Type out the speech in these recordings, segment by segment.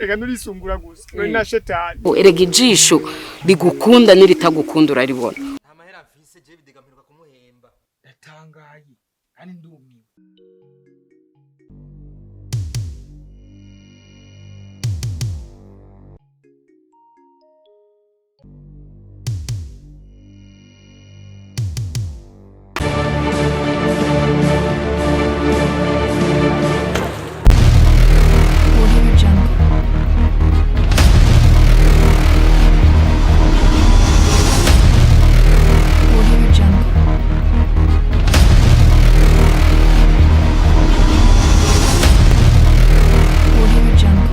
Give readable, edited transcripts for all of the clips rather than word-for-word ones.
Reka nurisungura gusa uri na shetani. Erega ijisho rigukunda n'iritagukunda uraribona. Nta mahera mfise je, bidega mperuka kumuhemba. Ndatangaye kandi ndumiwe. Audio Jungle. Audio Jungle. Audio Jungle.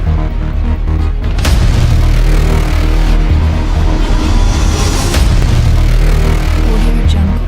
Audio Jungle.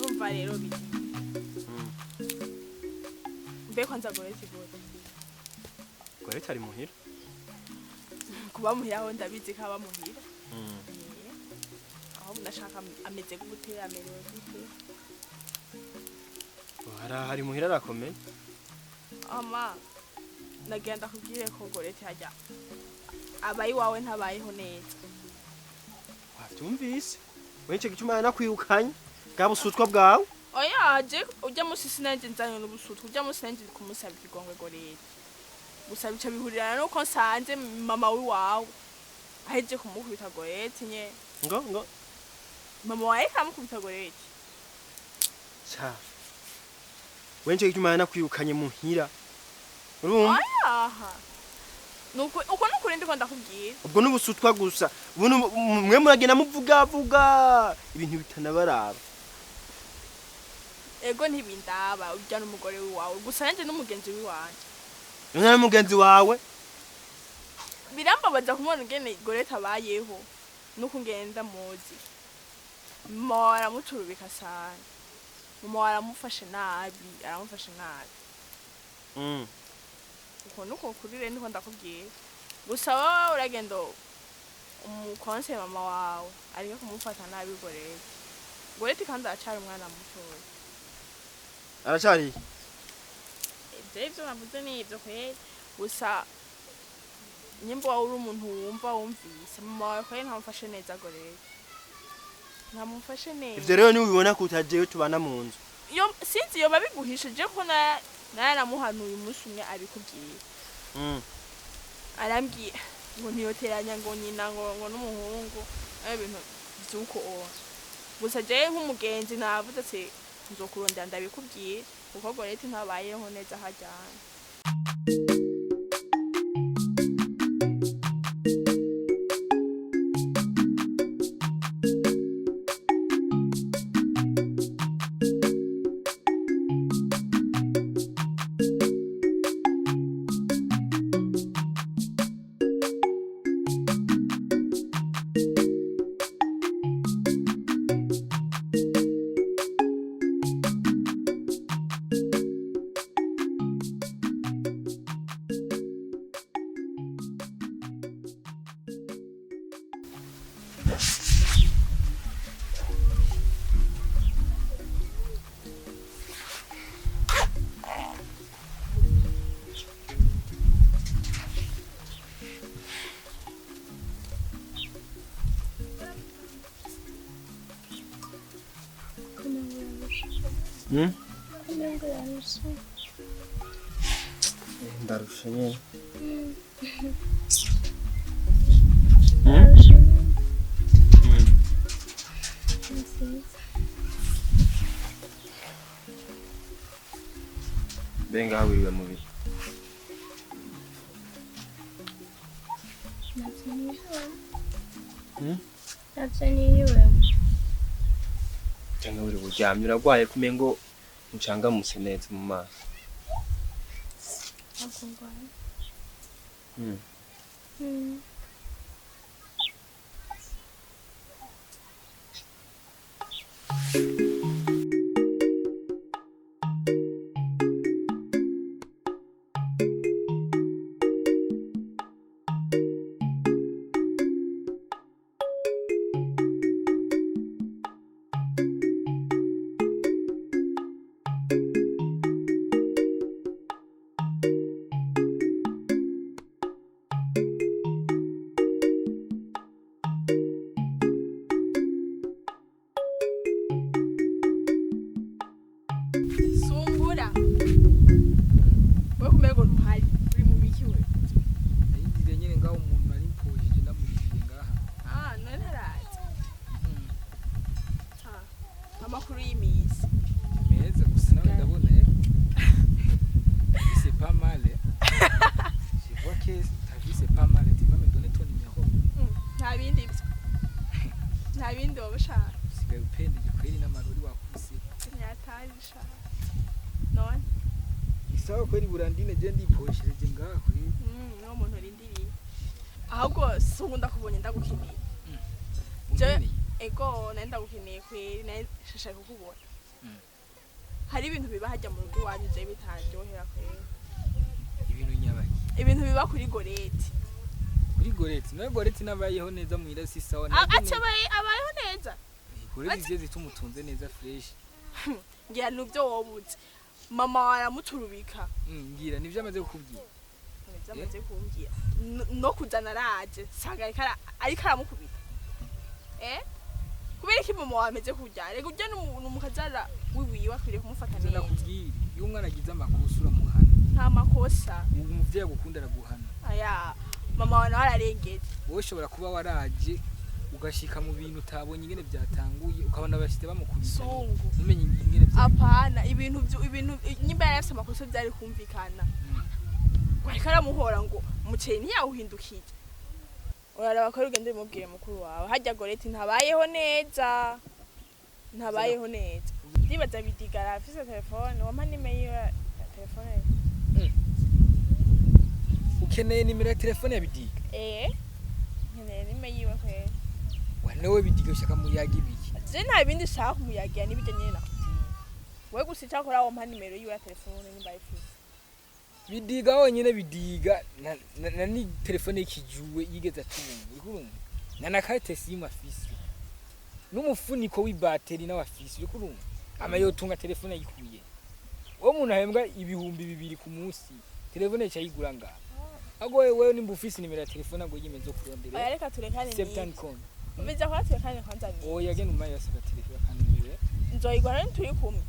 Urumva rero bite mbe kwanza Goreti gute? Goreti ari muhira. Kuba muhira aho ndabizi ko aba muhira. Aho ndashaka ameze gute, amerewe gute? Hari muhira, arakomeye. Ama nagira ndakubwire ko Goreti hajya abaye iwawe ntabayeho neza. Wavyumvise we, ico gituma nakwirukanye bwa busutwa bwawe. Oya, je ujya musi sinanje nzanye n'ubusutwa, ujya musi nanje kumusaba ikigongwe Goreti, gusa bica bihurirana nuko nsanze mama wiwawe aheje kumukubita Goreti nye. Ngo Mama wawe aramukubita Goreti. Cha, we nico gituma nakwirukanye muhira, urumva? Aha, nuko uko nukuri ndiko ndakubwira. Ubwo n'ubusutwa gusa. Ubu mwe muragenda muvugavuga ibintu bitanabaraba. Ego, ntibindaba, ujya n'umugore wiwawe, gusa nanje n'umugenzi wiwanje. None ari mugenzi wawe. Birambabaza kumubona ingene Goreti abayeho nuko ngenda muzi mama wawe aramuturubika sana, mama wawe aramufashe nabi, aramufashe nabi. Uko nuko kurire ndiko ndakubwira, gusa wowe uragenda umukonse mama wawe areke kumufata nabi Goreti. Goreti kandi aracari umwana mutoya. Aracari. Ivyo ivyo navuze ni ivyo kweri, gusa nyimba wawe uri umuntu wumva wumvise mama wawe kweri ntamufashe neza Goreti, ntamufashe neza. Ivyo rero niwibona ko utajewe tubana mu nzu. Iyo sinzi iyo babiguhishije ko naramuhanuye umunsi umwe abikubwiye. Arambwiye ngo ntiyoteranya ngo nyina ngo n'umuhungu ari ibintu vy'uko oa. Gusa jewe nk'umugenzi navuze ati nzokurondera ndabikubwiye kuko Goreti ntabayeho neza hajyanye. Ndarusha nyene. Benga wiriwe mubiri. Ntavyo niriwemo. Cyangwa wiriwe uryamye uragwaye kumengo ncangamutse neza mu maso. Ntabwo ndwaye. Sungura we kumengo ntuhari, uri mu biki we? Nayindiriye nyene ngaho umuntu ari mpujije ndamurindiriye ngaha. Ah, none ntaraza. Ah, amakuru y'iminsi? Meza gusa nawe ndabona c'est pas mal eh. Je vois que ta vie c'est pas mal, tu vas me donner ton numéro. Nta bindi byo, nta bindi woba ushaka. Usigaye upenda igikweri n'amarori wakubise. Ntiyataje ushaka none. Ni sawa kweli Burandine, je ndiposhereje ngaha kweli. Niwo muntu urindiriye ahubwo sungu ndakubonye ndagukeneye. Unkeneye? Ego, nari ndagukeneye kweri, nari nshashaye kukubona. Hari ibintu biba hajya mu rugo iwanyu je bitaryohera kweri. Ibintu nyabaki? Ibintu biba kuri Goreti. Kuri Goreti? Nawe Goreti nabayeho neza muhira si sawa. Aca abayeho neza. Goreti ziye zitumutunze neza fresh. Ngira nubyo wobuze mama wawe aramuturubika. Ngira nivyo amaze kukubwira. Nivyo amaze kumbwira. No kuzana araje nsanga ariko aramukubita. Kubera iki mama wawe ameze kurya? Rega urya ni umukazara wiwiwe, akwiriye kumufata Ivyo neza. nakubwira, iyo umwana agize amakosa uramuhana. Nta makosa. Umuvyeyi agukunda araguhana. Aya mama wawe nawe ararengeje. Wowe ushobora kuba waraje ugashika mu bintu utabonye ingene byatanguye, ukabona bashite bamukubita. Sungu. Umenye ingene byatanguye. Apana, ibintu nyimba yari afise amakosa byari kumvikana. Ngo ariko aramuhora ngo umuceri ntiyawuhindukije. Uraraba ko ugende ubimubwire mukuru wawe, harya Goreti ntabayeho neza, ntabayeho neza. Ndibaza bidigara afise telefone, wampa nimero yiwe ya telefone. Ukeneye nimero ya telefone ya Bidiga? Nkeneye nimero yiwe kweri. Wa nawe Bidiga ushaka muyaga ibiki? Je nta bindi nshaka kumuyagira, n'ibyo nyene nakubwiye we gusa. Icyakora wampa nimero yiwe ya telefone nimba ayifise. Bidiga wonyene, Bidiga na ni telefone y'ikijuwe yigeze atunga, uriko urumva, na carte SIM afise n'umufuniko w'ibateri nawe afise, uriko urumva, ama yotunga telefone ayikuye? Uwo muntu ahembwa 2000 ku munsi, telefone yaca ayigura ngaha? Ahubwo wewe nimba ufise nimero ya telefone ahubwo yimeze kurondera. Oya, reka turekane. Septan N'ibyo com. ubiza kwa turekane kwanza ni Oya, genda umaye yasaba telefone kandi nimero. Nzoyigura none turi kumwe.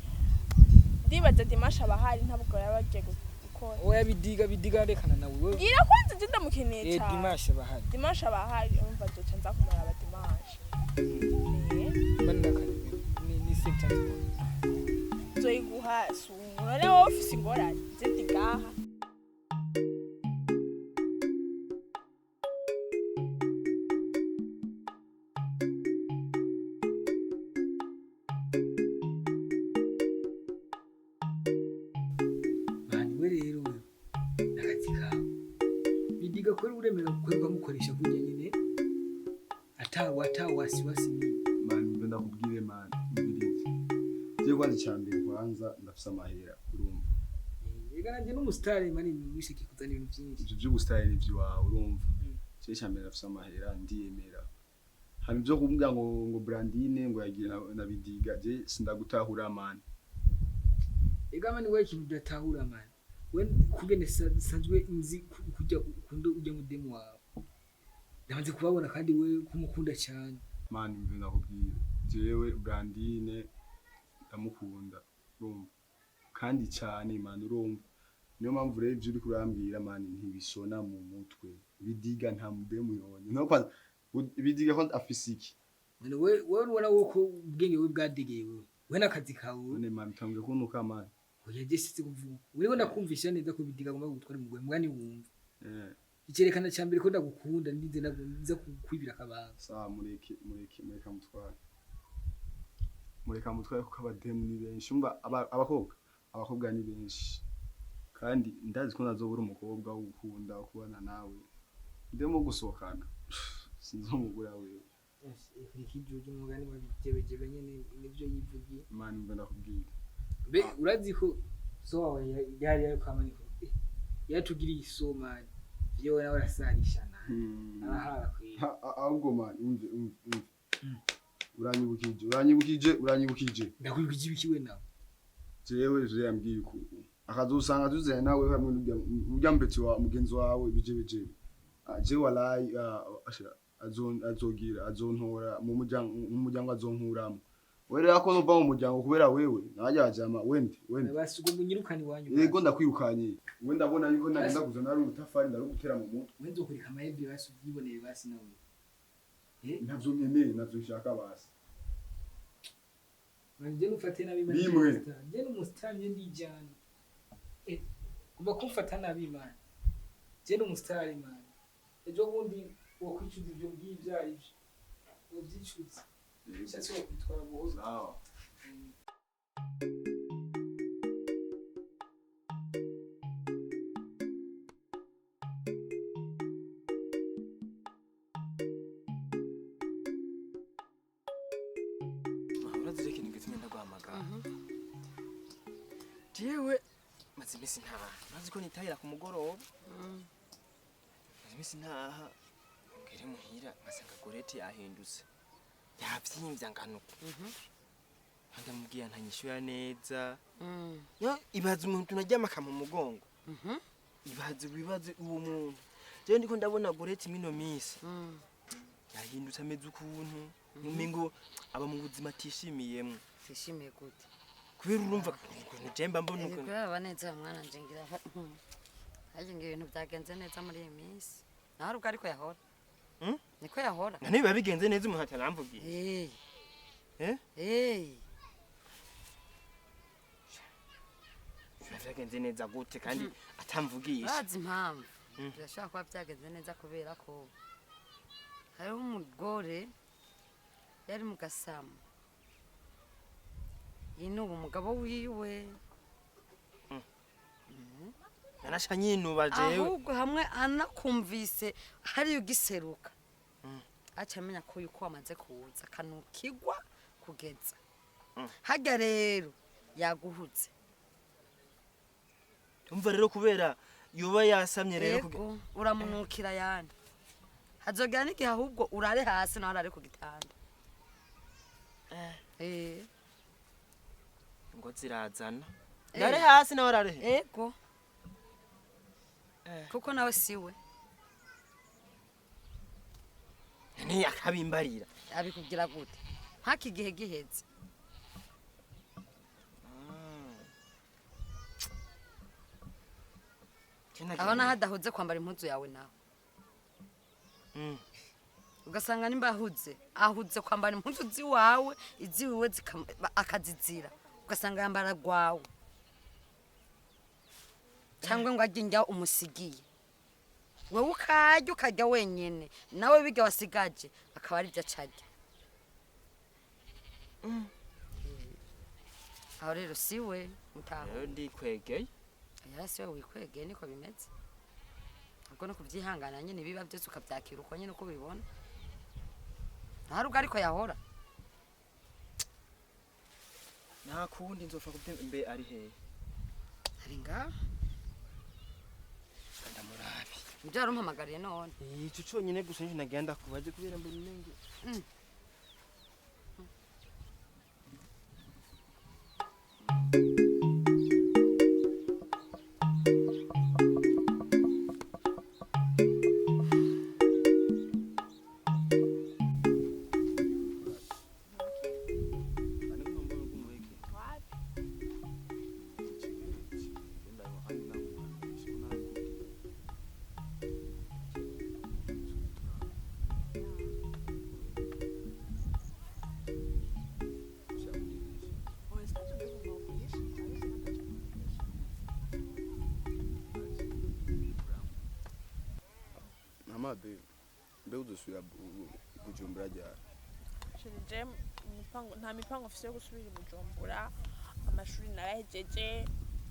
Ndibaza dimanche abahari, ntabwo yaba agiye gukora. Oya, Bidiga rekana nawe wewe. Bwira kwanza, je ndamukeneye cyane. Dimanche bahari. Dimanche abahari, urumva nzoca nza kumuraba dimanche. Bana kanimero ni septan com. Nzoyiguha sungu. None wowe ufise ingorane, je ndi ngaha. Mani we rero wewe n'akazi kawe Bidiga kweri, uremera kweri ukamukoresha kurya nyene ata wasiwasi nini? Mani, mbe ndakubwire mani, umvirize. Je kwanza icya mbere, kwanza ndafise amahera, urumva? Ega nanje n'umusitari mani, wisheke kuzana ibintu byinshi. Ivyo vy'ubusitari ni ivy'iwawe, urumva? Mm. Je icya mbere ndafise amahera, ndiyemera. Hama ivyo kumbwira ngo Brandine ngo yagiye na Bidiga, je sindagutahura man. Ega man, wewe ikintu udatahura man, we kugene sanzwe nzi kujya ukunda ujya mudemu wawe, ndamaze kubabona kandi we kumukunda cyane. Man, mve ndakubwira, jewe Brandine ndamukunda, urumva, kandi cyane man, urumva. Niyo mpamvu rero ivyo uriko urambwira man ntibisona mu mutwe. Bidiga nta mudemu yonye no kwanza Bidiga kwanza afise iki? None we ubona ko ubwenge we bwadegeye, wewe we n'akazi kawe. None man, utanguye kuntuka man. Oya, je sisi kuvuga uriko ndakumvisha neza ko Bidiga agomba gutwara umugore mwani, wumva. Icerekana cya mbere ko ndagukunda, ndinze nza kukwibira akabanga. Sawa, mureke, mureke, mureka mutware, mureka mutware, kuko abademu ni benshi. Umva, abakobwa ni benshi, kandi ndazi ko nazobura umukobwa wo gukunda, wo kubana nawe, ndemo gusohokana, sinzomugura wewe. Ikijuju, umugani wa bijebejebe nyene nivyo yivugiye. Imana, imva ndakubwira. Mbe urazi ko so wawe yari yari kwamanika yatugiriye isomani yewe nawe arasarisha nawe arahara kwira. Ahubwo man, umve, umve, umve, uranyibukije, uranyibukije, uranyibukije. Ndakwibwije ibiki we nawe? Jewe ivyo yambwiye uku akazosanga tuzanye nawe hamwe n'urya mbetsi wa mugenzi wawe bijebejebe. Ah, je walayi, asha, azogira azontora mu muryango azonkuramo. We rero ko nova mu muryango kubera wewe, najya jama wende wende. Basi ubwo munyirukane iwanyu. Yego, ndakwirukanye. We ndabona yuko nagenda kuzana ari urutafari ndarugutera mu mutwe. We nzokurika amahembe, basi ubyiboneye, basi nawe. Ntavyo nkeneye, ntavyo nshaka basi. Nje nufate nabi man. Bimwe. Nje n'umustar, nje ndijana. Ugomba kumfata nabi man. Nje n'umustar man. Ejo bundi wokwicuza ivyo mbwiye ibyo ari byo. Wovyicuza. Ushatse wokwitwara buhoro. Sawa. Urazi ikintu gitumye ndaguhamagara? Jewe maze iminsi ntaha, urazi ko nitahira ku mugoroba. Maze iminsi ntaha, ngere muhira ngasanga Goreti yahindutse, yavyimvye anganuka, kandi amubwiye ntanyishura neza. Yo, ibaze umuntu naryama mu mugongo, ibaze, wibaze uwo muntu. Jewe ndiko ndabona Goreti mino minsi yahindutse, ameze ukuntu umengo aba mu buzima atishimiyemwo. Tishimiye gute? Kubera urumva ukuntu je mba mbona ukuntu Kuraba neza mwana nje, ngira harya ngo ibintu byagenze neza muri iyi minsi, naho ubwo ariko yahora. Niko yahora. None biba bigenze neza umuntu ataramvugiye? Eh. Eh? Eh. Biba vyagenze neza gute kandi atamvugisha? Urazi impamvu? Birashobora kuba byagenze neza kubera ko hariho umugore yari mu gasamo yinuba umugabo wiwe. Nanasha nyinuba jewe. Ahubwo hamwe anakumvise hariyo ugiseruka, aca amenya ko yuko wamaze kuza, akanukigwa kugeza harya rero yaguhutse. Umva rero, kubera yoba yasamye rero Yego, uramunukira yandi, hazogera n'igihe ahubwo urare hasi nawe arare ku gitanda. Eh. Ngo zirazana. Eh. Ndare hasi nawe arare he? Ego, kuko nawe siwe. None akabimbarira? Abikubwira gute mpaka igihe giheze? Aho naho adahuze kwambara impuzu yawe nawe, ugasanga nimba ahuze, ahuze kwambara impuzu ziwawe, iziwiwe akazizira, ugasanga yambara rwawe, cyangwa ngo ajye njya umusigiye wewe, ukarya ukarya wenyene, nawe bijya wasigaje akaba aribyo acarya. Aho rero siwe mutaho. Rero ndikwegeye. Oya, siwe wikwegeye, niko bimeze. Ubwo no kubyihangana nyine, biba byose ukabyakira uko nyine uko ubibona, nta ubwo ariko yahora. Nta kundi, nzopfa kubye. Mbe ari hehe? Ari ngaho. Ndamurabi. Nibyo wari umpamagariye none? Ico conyene gusa nico nagenda kubaje kubera mbona umengo. Wapi? Oya, sinavyo ndiko kuvugisha, ndabizi ko ntacyo kuvugisha. Mama be, mbe uzosubira Bujumbura ryari? Chéri, je nta mipango mfise yo gusubira i Bujumbura. Amashuri narahejeje,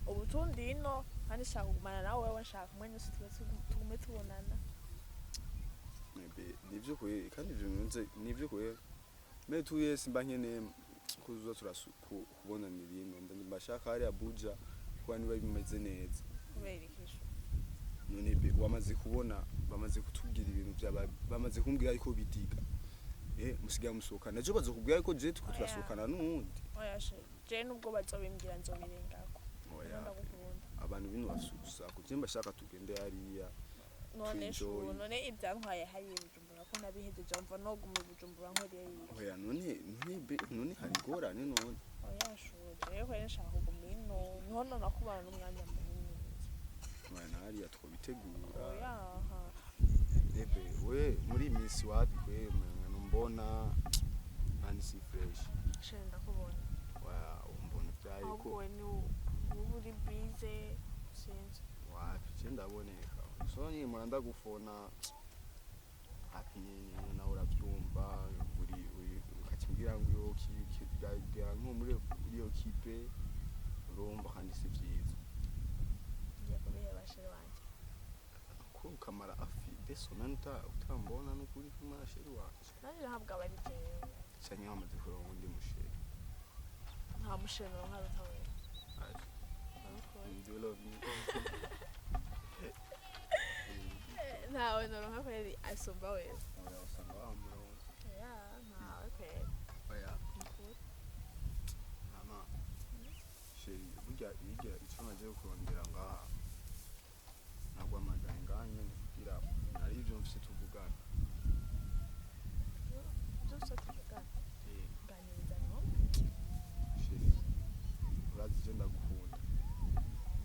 ubu tundi ino, kandi nshaka kugumana nawe. Wewe nshaka umwanya wose tugume tubonana. Ebe, nivyo kweli, kandi ivyo nunze nivyo kweli. Me tuye simba nkeneye kuzuza kubonanira ino, mbashaka hariya Abuja kuba niba bimeze neza. Kubera ikisho? None be, wamaze kubona bamaze kutubwira ibintu byaba, bamaze kumbwira yuko bidiga. Musigaye musohokana. Ejo bazokubwira yuko je tuko Oya. turasohokana n'uwundi. Oya chéri, je nubwo bazobimbwira nzobirengako. Oya. Ndagukunda. Abantu bino basusa je mbashaka tugende hariya. None Twinjoy. shu, none ivyantwaye hariya i Bujumbura ko nabihejeje, mva noguma i Bujumbura nkoriye yiki? Oya, none be, none hari ingorane none? Oya shu, jewe kweri nshaka kuguma ino, niho nona kubana n'umwanya munini. Oya, na hariya twobitegura. Oya aha. Ebe we, muri iyi minsi wapi kwe mbona kandi si fresh? Chéri, ndakubona. Wa umbona vyariko? Ahubwo we ni uba uri bize, sinzi. Wapi, je ndaboneka so nyine mpora ndagufona hapi nyine, nawe uravyumva, uri ukacimbwira ngo iyo nko muri iyo kipe, urumva, kandi si vyiza. Ngiye kubiheba, chéri wanje. Ko ukamara afi des semaines utambona n'ukuri kumwe na chéri wanje. Nanje ntabwo aba ari jewe. Canke wamaze kuronka undi muchéri? Nta muchéri noronka aruta wewe. Ati, Ndagukunda. do you love me? Ntawe noronka kweri asumba wewe. Oya, usanga wamuronse. Oya, ntawe kweri. Oya. Nukuri. Mama chéri, burya hirya icyo maze kurondera ngaha, nagwamagaye ngaha nyene kugira hari ivyo mfise tuvugana. Byose tuvugana? Ganiriza no. Chéri, urazi je ndagukunda.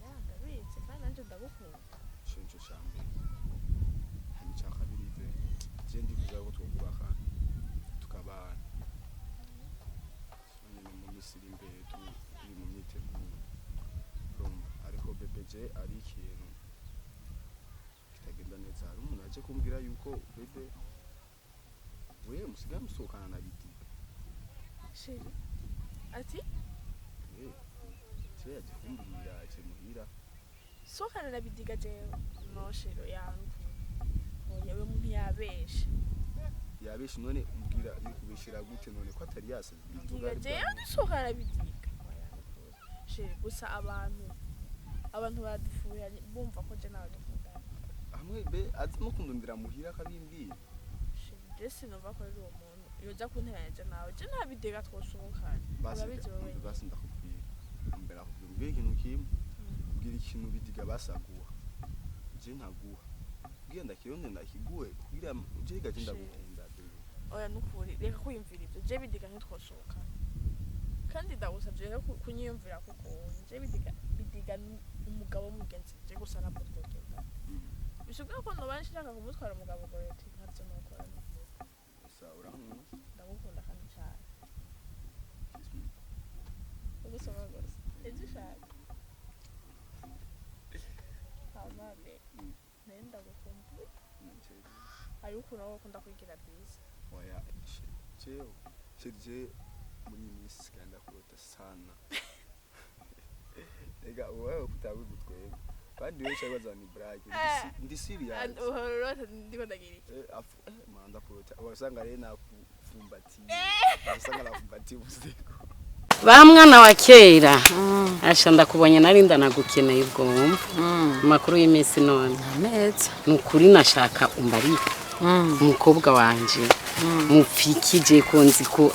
Ya, ndabizi, kandi nanje ndagukunda. Ico nico ca mbere. Hama ica kabiri, be, je ndifuza ko twokubaka tukabana. So nyene mu minsi iri imbere turi mu myiteguro, urumva. Ariko bébé, je ari ikintu kitagenda neza. Hari umuntu aje kumbwira yuko bébé we musigaye musohokana na Bidiga. Chéri, ati? Je yaje kumbwira aje muhira. Sokana na Bidiga jewe? No chéri, oya, nukuri, oya, we muntu yabeshe. Yabeshe none? Umbwira yikubeshera gute none ko atari yasaze? Bidiga, jewe ndisokana na Bidiga? Oya, nukuri chéri. Gusa abantu baradufuhira bumva ko je nawe dukundana. Hamwe be azimo kundondera muhira akabimbwira. Chéri, je sinumva ko ari uwo muntu yoja kunteranya je nawe. Je nta Bidiga twosohokana. Basi. Urabizi wowe. Umve, basi ndakubwira, mbere akubwira, mbwira ikintu kimwe, mbwira ikintu Bidiga basaguha je ntaguha, kugira ndakironde ndakiguhe, kugira je gaje ndagukunda bébé. Oya, nukuri, reka kwiyumvira ibyo. Je Bidiga ntitwosohokana, kandi ndagusavye rero kunyiyumvira kuko je Bidiga ni umugabo w'umugenzi je gusa, ntabwo twogenda. Bisubwira ko noba nshaka kumutwara umugabo Goreti, ntavyo nokora nukuri. Gusa urankunda? Ndagukunda kandi cane. Kiss me. Ugusoma gusa ivyo ushaka hamabe. Naye ndagukumbuye. Chéri. Hariho ukuntu wowe ukunda kwigira byiza. Oya jewe chéri, je muri iyi minsi sigaye ndakurota sana. Ega wowe kutabigutwega kandi benshi baza ni blague, ndi serious. Uhora urota ndiko ndagira iki? Manda kurota wasanga rero nakufumbatiye, wasanga nafumbatiye ubusiku. Ba mwana wa kera, asha ndakubonye, nari ndanagukeneye. Ubwo wumva amakuru y'iminsi none? Ameza. Ni ukuri nashaka umbarire umukobwa wanje mupfikije, ko nzi ko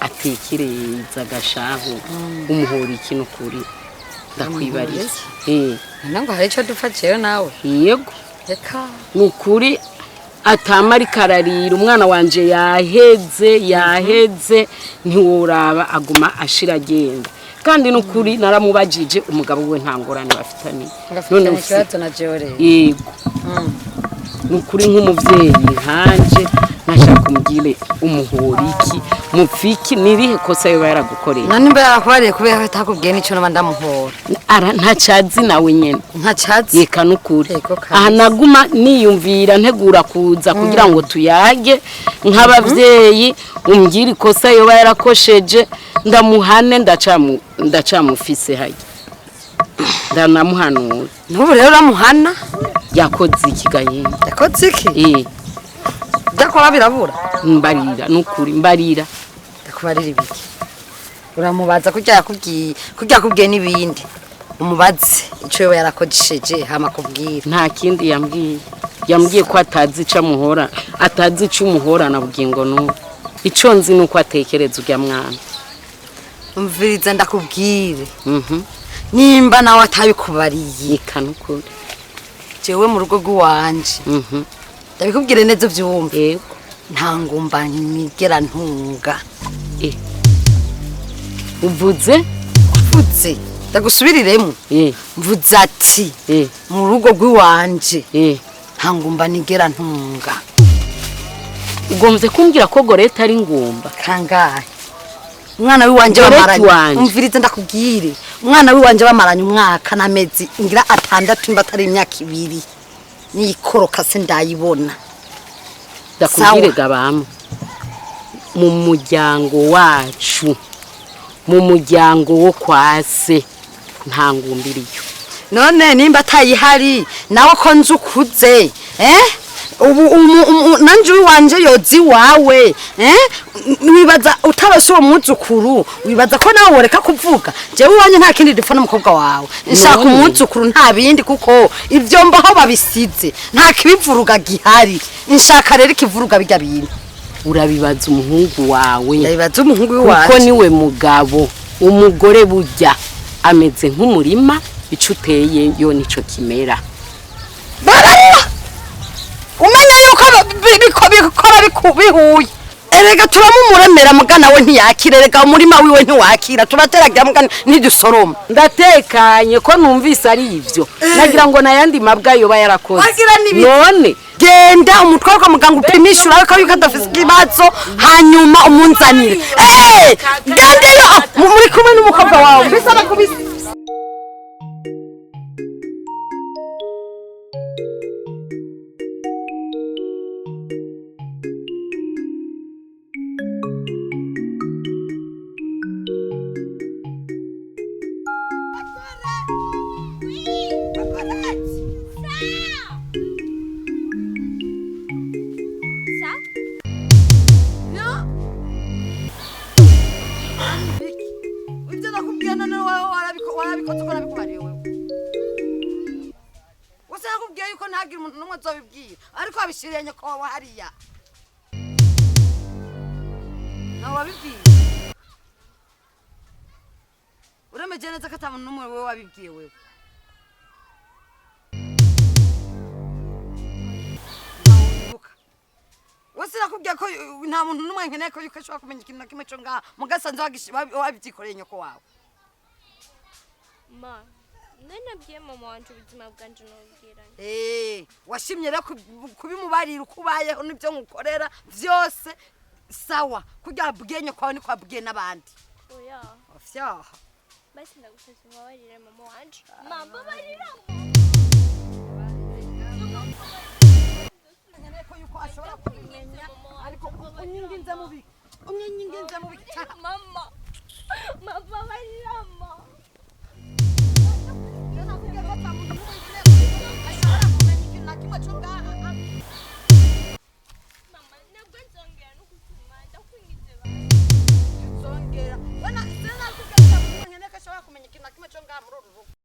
atekereza agashahu, umuhora iki? Ni ukuri ndakwibariye. None ngo hari icyo dupfa jewe nawe? Yego. Reka. Ni ukuri atama ariko ararira, umwana wanje yaheze yaheze, ntiworaba, aguma ashira agenda. Kandi n'ukuri naramubajije umugabo we, nta ngorane bafitaniye. Ngafitanye ikibazo na jewe rero? Yego, ni ukuri nk'umuvyeyi nkanje nashaka umbwire umuhora iki, mupfiki, nirihe kosa yoba yaragukoreye? None nimba yarakubariye, kubera ko atakubwiye n'ico noba ndamuhora? Ara ntacazi nawe nyene. Ntacazi? Yeka, nukuri. Yego, kabisa. Aha naguma niyumvira ntegura kuza kugira ngo tuyage nk'abavyeyi, umbwire ikosa yoba yarakosheje ndamuhane, ndacamufise hajya ndanamuhanura. N'ubu rero uramuhana? Yakoze iki gahimba? Yakoze iki? Eh. Byakora birabura. Mbarira, nukuri mbarira. Ndakubarira ibiki? Uramubaza kurya yakubwiye, kurya yakubwiye n'ibindi, umubaze ico yoba yarakosheje hama akubwira. Nta kindi yambwiye, yambwiye ko atazi ico amuhora, atazi ico umuhora na bugingo n'ubu. Ico nzi ni uko atekereza urya mwana. Umviriza ndakubwire, nimba nawe atabikubariye, eka nukuri, jewe mu rugo rw'iwanje, ndabikubwire neza uvyumve, yego, nta ngumba nigera ntunga. Uvuze? Mvuze, ndagusubiriremo, mvuze ati mu rugo rw'iwanje nta ngumba nigera ntunga. Ugomvye kumbwira ko Goreta ari ngumba? Kangahe? Umwana w'iwanje Goreti bamaranye wanje. Umvirize ndakubwire, umwana w'iwanje bamaranye umwaka n'amezi ngira 6, imba atari imyaka 2, niyikoroka se ndayibona. Ndakubwire Sawa. gabamwe mu muryango wacu, mu muryango wo kwa se, nta ngumba iriyo. None nimba atayihari nawe, ko nzi ukuze, eh, ubu nanje uwanje yoza iwawe, eh, wibaza utarose uwo mwuzukuru, wibaza ko nawe woreka kuvuga? Jewe iwanje nta kindi dupfa n'umukobwa wawe, nshaka None? umwuzukuru, nta bindi, kuko ivyo mbaho babisize, nta kibivuruga gihari. Nshaka rero ikivuruga bijya bintu. Urabibaza umuhungu wawe. Ndabibaza umuhungu Kuko w'iwanje. niwe mugabo. Umugore burya ameze nk'umurima, ico uteye yo nico kimera. Bararira umenya yuko bikora bihuye. Erega turamumuremera mugana we ntiyakira, erega umurima wiwe ntiwakira, turateragira mugana ntidusoroma. Ndatekanye ko numvise ari ivyo, nagira ngo nayandi mabwa yoba yarakoze. Wagira n'ibi- None Genda umutware kwa muganga upimishe, urabe ko yuko adafise ikibazo, hanyuma umunzanire. Eh, gendeyo muri kumwe n'umukobwa wawe bisaba kubisa. Ibyo nakubwiye none wowe warabikoze uko nabikubariye wewe? Wese nakubwiye yuko ntagire umuntu n'umwe nzobibwira, ariko wabishiriye nyoko wawe hariya, nawe wabibwiye. Uremeje neza ko ata muntu n'umwe wewe wabibwiye wewe? Ntawibuka. Wese nakubwiye ko nta muntu n'umwe nkeneye ko yuko ashobora kumenya ikintu na kimwe cyo ngaha, mugasanze wabyikoreye nyoko wawe. Ma, nari nabwiye mama wanje ubuzima bwanje, nubwiranye. Eh, washimye rero kubimubarira uko ubayeho n'ibyo nkukorera byose? Sawa, kurya wabwiye nyoko wawe niko wabwiye n'abandi. Oya. Vyaha. Basi ndagusabye umbabarire mama wanje. Ma, mbabarira. Ashobora kubimenya, ariko unyinginze mubi, unyinginze mubi. Mama, ma, mbabarira ma. Ashobora kumenya ikintu na kimwe cyo ngaha. Mama, ntabwo nzongera no kutuma, ndakwinginze. Nzongera. Wana sinakubwiye. ngaha muri uru rugo.